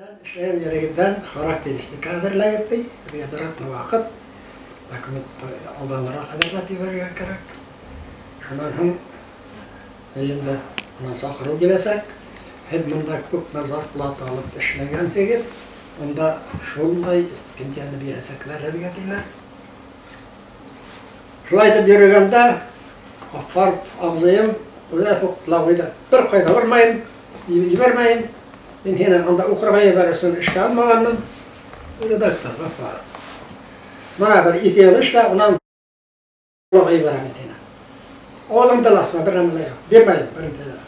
Эшләгән ерегеҙҙән характеристика әҙерләгеҙ, ти. Беҙгә бер аҙна ваҡыт, документты алданыраҡ әҙерләп ебәрергә кәрәк. Шунан һуң инде унан саҡырыу киләсәк. Һеҙ бында күпме зарплата алып эшләгәнһегеҙ, унда шундай стипендияны бирәсәкләр һеҙгә, тиләр. Шулай итеп йөрөгәндә Ғаффаров абзыйым үҙе туҡтала ҡуйҙы. Бер ҡайҙа бармайым, ебәрмәйем. Мин һине анда уҡырға ебәрер өсөн эшкә алмағанмын. Редактор Ғаффаров. Бына бер 2 йыл эшлә, унан ебәрәм мин һине. Ауыҙыңды ла асма, бер нәмә лә юҡ. Бирмәйем, бер нәмә лә.